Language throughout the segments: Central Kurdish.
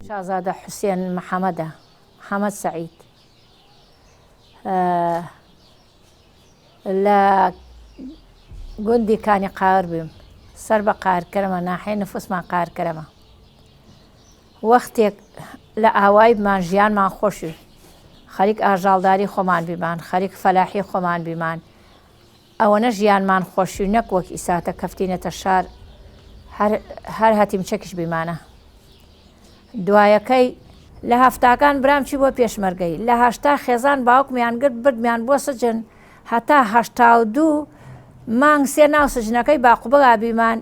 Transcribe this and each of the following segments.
شازادە حوسێن محەمەدە، محەمەد سەعید، لە گوندی کانی قاور بیم، سەر بە قارکەرەمە، ناحیەی نفوسمان قارکەرەمە. وەختێک لە ئاوایی بمان ژیانمان خۆشی، خەریک ئاژاڵداری خۆمان بیمان، خەریک فەلاحی خۆمان بیمان، ئەوەنە ژیانمان خۆشی نەک وەک ئیساتە کەفتینەتە شار هەر هەر هەتیم چەکیش بیمانە. دوایەکەی لە هەفتاکان برام چی بۆ پێشمەرگەی لە 80 خێزان باوکمیان گرت بردمیان بۆ سجن هەتا 82 مانگ سێ ناو سجنەکەی باقوبەگا بیمان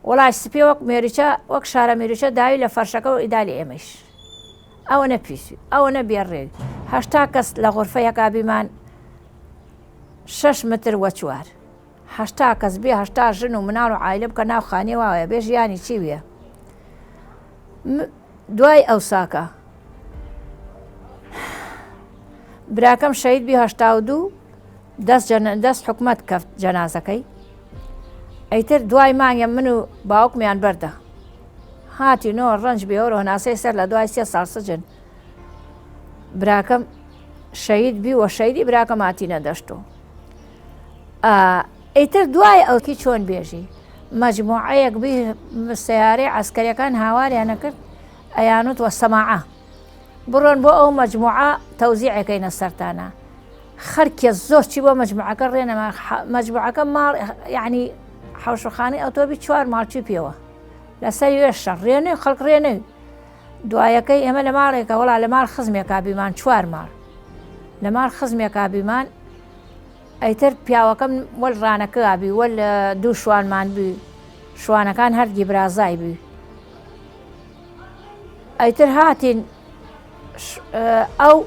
وڵای سپێ وەک مێریچە وەک شارە مێریچە داوی لە فەرشەکە و ئیدالی ئێمەیش ئەوەنە پیسی ئەوەنە بێڕێوی 80 کەس لە غرفە یەکا بیمان شەش متر وە چوار 80 کەس بێ 80 ژن و مناڵ و عایلە بکە ناو خانیە واوەیە بێ ژیانی چی ویە دوای ئەوساکە براکەم شەید بی 82 دەست دەست حکومەت کەفت جەنازەکەی ئەیتر دوای مانگە من و باوکمیان بەردە هاتی نۆ ڕەنج بێوەرە هەناسەی سەر لە دوای سێ ساڵ سجن براکەم شەید بی وە شەیدی براکەم هاتینە دەشتۆ ئیتر دوای ئەوکی چۆن بێژی مەجموعەیەک بی سیارەی عسکەریەکان هاواریانە کرد ئەیانوت وە سەماعە بڕۆن بۆ ئەو مەجموعە تەوزیعەکەینە سەرتانە خەرکێ زۆر چی بۆ مەجموعەکە ڕێنەما مەجموعەکە ماڵ یعنی حەوشەخانەی ئەوتۆبی چوار ماڵچی پێوە لەسەر وێ شەڕ ڕێنێ خەڵک ڕێنێ دوایەکەی ئێمە لە ماڵێکە وەڵا لە ماڵ خزمێکا بیمان چوار ماڵ لە ماڵ خزمێکا بیمان ئەیتر پیاوەکەم وەل ڕانەکە بی وەل دوو شوانمان بی شوانەکان هەردگی برازای بی ئەیتر هاتین ئەو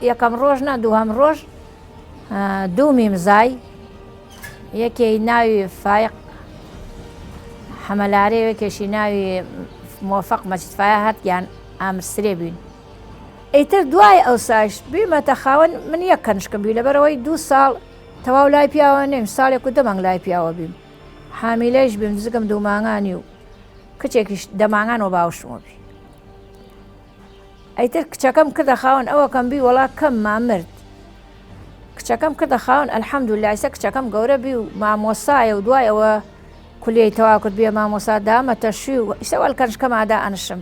یەکەم ڕۆژ نا دووهەم ڕۆژ دوو میمزای یەکێی ناوی فایق حەمەلارێ یەکێشی ناوی مۆفق مەجید فایە هەردگیان ئامر سرێ بووین ئیتر دوای ئەوساش بیمەتە خاوەن من یەک کەنشکم بی لەبەرەوەی دوو ساڵ تەواو لای پیاوە نیم ساڵێک و دەمانگ لای پیاوە بیم حامیلەیش بیم زگم دوو مانگانی و کچێکیش دەمانگان و باوشمەوە بی ئەیتر کچەکەم کردە خاوەن ئەوەکەم بی وەڵا کەم ما مرد کچەکەم کردە خاوەن الحمدلله ئیسە کچەکەم گەورە بی و مامۆسایە و دوای ئەوە کولیەی تەواو کرد بیە مامۆسا دامە تەشوی و ئیسە وەل کەنشکەما دائەنشم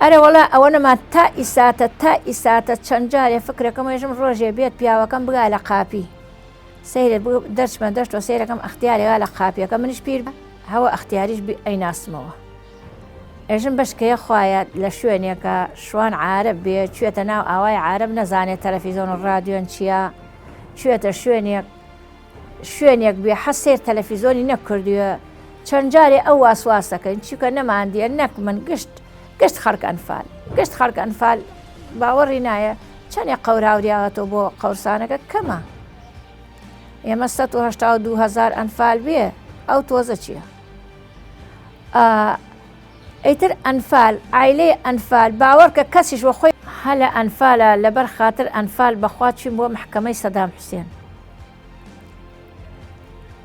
ئەرە وەڵا ئەوە نەما تا ئیساتە تا ئیساتە چەند جارێ فکرەکەم وێژم ڕۆژێ بێت پیاوەکەم بگا لە قاپی سەیرە دەرچمە دەشتەوە سەیرەکەم ئەختیارێگا لە قاپیەکە منیش پیر هەوە ئەختیاریش ئەیناسمەوە ئێژم بەشکەیە خوایە لە شوێنێکە شوان عارەب بێ چوێتە ناو ئاوای عارەب نەزانێ تەلەفیزۆن و ڕادیۆن چییە چوێتە شوێنێک شوێنێک بێ حەز سێر تەلەفیزۆنی نەکردووە چەند جارێ ئەو واسواسەکەین چونکە نەماندیە نەک من گشت گشت خەڵک ئەنفال گشت خەڵک ئەنفال باوەڕی نایە چەندێ قەوراوریاوەتەوە بۆ قەورسانەکە کەمە ئێمە 1970 هزار ئەنفال بێ ئەو تۆزە چییە؟ ئیتر ئەنفال عایلەی ئەنفال باوەڕکە کەسیش وە خۆی هەلە ئەنفالە لەبەر خاتر ئەنفال بەخوا چوین بۆ مەحکەمەی سەدام حوسێن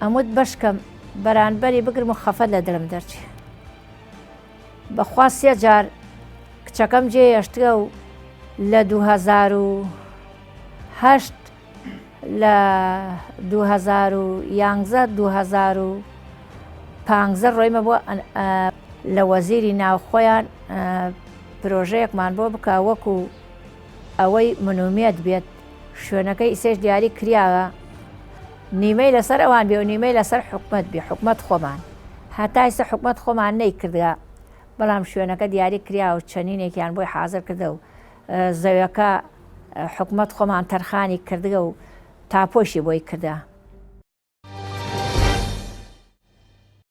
ئەموت بەشکەم بەرانبەری بگرم و خەفەت لە دلم دەرچێ بەخوا سێ جار کچەکەم جێ هێشتگە و لە 2008 لە 2011 2015 ڕۆیمە بۆ لە وەزیری ناوخۆیان پرۆژەیەکمان بۆ بکە وەکو ئەوەی منومێت بێت شوێنەکەی ئیسێش دیاری کریاوە نیمەی لەسەر ئەوان بێ و نیمەی لەسەر حکومت بێ حکومت خۆمان هەتا ئیسە حکومت خۆمان نەیکردگە بەڵام شوێنەکە دیاری کریا و چەنینێکیان بۆی حازر کردە و زەویەکە حکومەت خۆمان تەرخانی کردگە و تاپۆشی بۆی کردە.